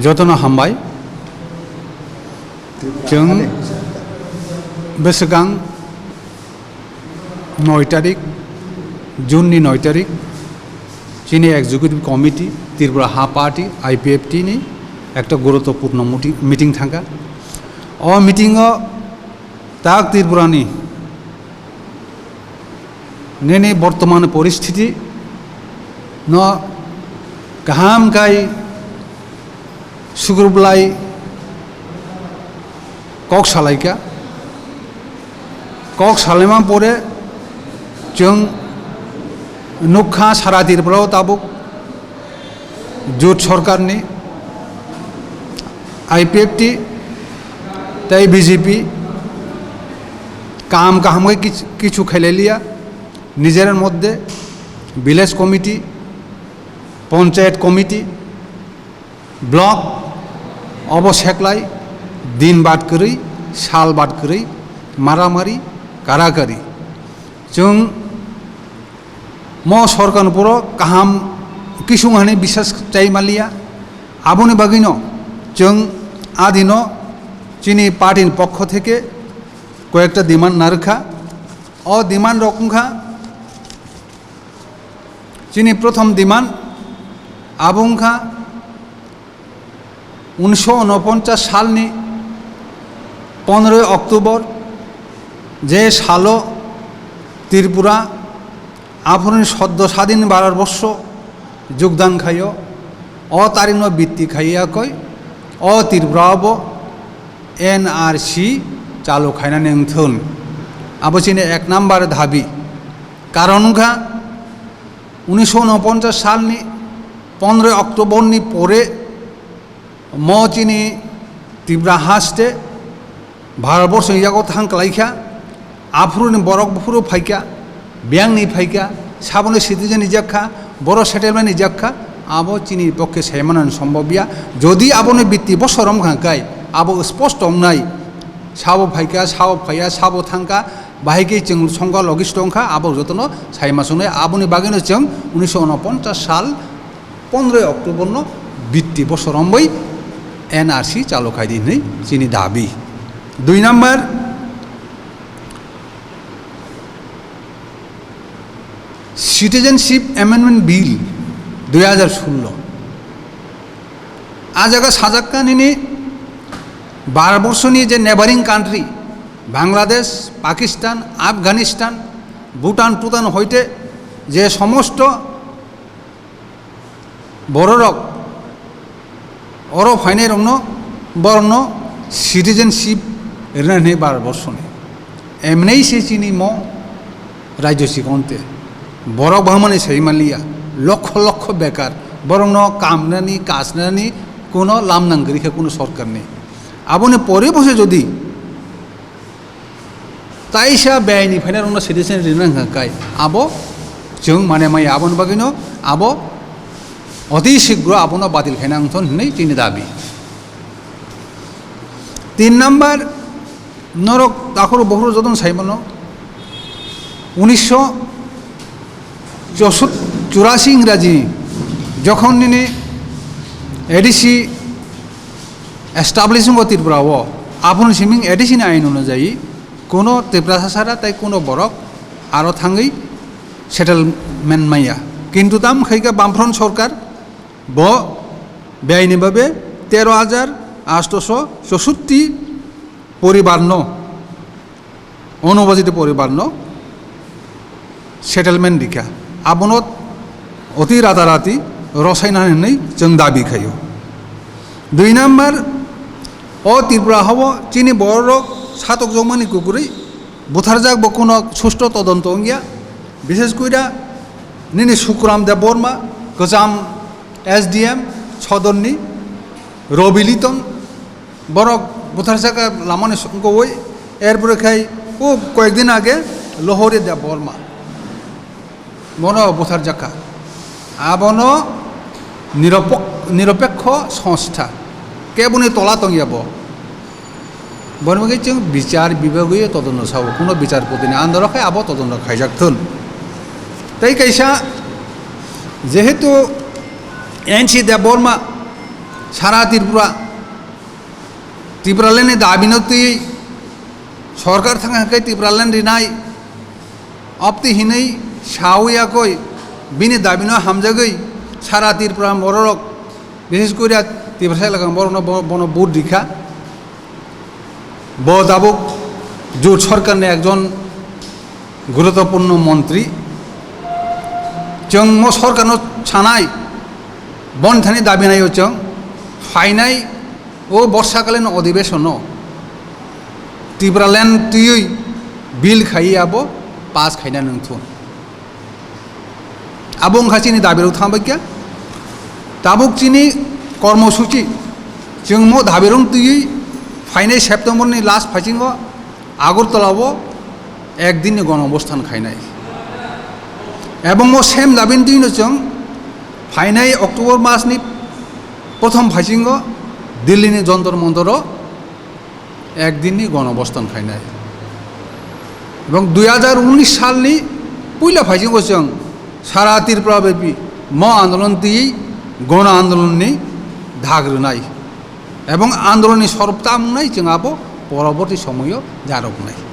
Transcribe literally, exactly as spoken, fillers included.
Jotono hambai. Chwng bwswkang noi tarik, June ni noi tarik, chini Executive Committee, Tripura Ha Party, I P F T ni ekta guruttopurno muti-, meeting thangkha. O meeting o tak Tripura ni nini bortoman poristiti no kaham kai sugrublai kok salaikha. Kok salaima pore chwng nukha sara Tripura o tabuk jut sorkar ni I P F T tei B J P kam kaham khe kich-, kichu khailai liya. Nijer moddhe village committee, panchayat committee, block obo seklai din bad kwrwi, sal bad kwrwi, maramari, karakari. Chwng mo sorkar ni poro kaham kisung hani biswas chai maliya. Aboni bagwino chwng adino chini party ni pokho theke koyekta demand narwkha. O demand rok wngkha, chini prothom demand abo wngkha unisho unoponchas salni pondroi October, je salo Tripura aphuruni soddo sadin Bharat borsho jogdan khaio, o tarikno bitti khaiya koi, o Tripura bo N R C chalu khainani wngthun. Abo chini ek number dabi. Karon wngkha, unisho unoponchas salni pondroi October ni pore mo chini Tripura haste Bharat borsho ni yago thang kwlaikha, aphuru ni borok buphuru phaikha, biyang ni phaikha, sabo ni citizen ni jakha, boro settlement ni jakha, abo chini pokhe saimano ni sombobya. Jodi abo ni bitti bosor wngkha kai, abo sposto wngnai, sabo phaikha, sabo phaiya, sabo thangkha, bahai khe chwng songkha logisto wngkha, abo jotono saima sungnai. Aboni bagwino chwng unisho unoponchas sal pondroi October no bitti bosor romwi N R C chalu khai di hinwi chini dabi. Dui number, Citizenship Amendment Bill dui hajar sullo. A jaga sajakka nini Bharat borsoni je neighboring country, Bangladesh, Pakistan, Afghanistan, Bhutan, Tutan hoite je somosto bororok oro phainairokno, borokno citizenship rina hinwi Bharat borsoni. Emnei se chini mo rajyo chikonte. Borok bahmani sai manliya, lokho lokho bekar, borokno kamnani, kasnani kuno lam nang gri khe kuno sorkarni. Aboni pore bo se jodi taisa beyai ni phainairokno citizen rina wngkha kai, abo chwng mane maya, aboni bagwino abo oti sigro abono badil khaina wngthon hinwi chini dabi. Tin number, norok takhoro bokhoro jotono sai mano, unisho churasi ingraji jokhon nini A D C establish wngkha Tripura o, aboni siming A D C ni ain onujai kuno Tiprasa sara tei kuno borok aro thangwi settlement maya. Kintu tam khaikha Bamfront sorkar bo beyai ni babe tero hajar asto so chosutti poribar no, onubajit poribar no settlement rikha. Abono oti ratarati rosaina hinwi chwng dabi khaio. Dui number, o Tripura habo chini borok satok jokmani kukurwi butharjak bo kuno susto todonto wngya. Bishes koira nini Sukuram Debbarma, kwcham S D M sodorni, Robi Liton, borok butharjak lamani songkowoi, erpore khai o koyekdin age Lohori Debbarma. Bono butharjakha. Abono niropok-, niropekho songstha. Keboni tola tongya bo. Boni bagwi chwng bichar bibagwi todonto sao. Kuno bichar potini andoro khai abo todonto khaijak thun. Tei kaisa, jehetu N C Debbarma Sara Tripura, Tipraland ni dabi no twi sorkar thang hwnkhe Tipraland rinai, apti hinwi sawi yakoi bini dabi no hamjagwi sara Tripura bororok, bises kori Tiprasa elaka borok no bo-, bono vote rikha. Bo tabuk jut sorkar ni ekjon guruttopurno montri. Chwng mo sorkar no sanai, boni thani dabi naio chwng phainai o borsakalin odhibesono Tipraland twiwi bill khaiwi abo pass khaina nangthun. Abo wngkha chini dabi rok thang baikya. Tabuk chini kormosuchi chwng mo dabi rok twiwi phainai September ni last phaisingo Agartala o ek din ni gonobosthan khainai. Ebong mo same dabi ni twi no chwng phainai October mas ni prothom phaisingo Delhi ni Jantar Mantar o ek din ni gonobosthan khainai. Ebong dui hajar unis sal ni puila phaisingo chwng sara Tripura bepi mo andolon twi gono andolon ni dhag rwnai. Ebong andolon ni sorop tamung nai chwng abo poroborti somoyo jarok nai.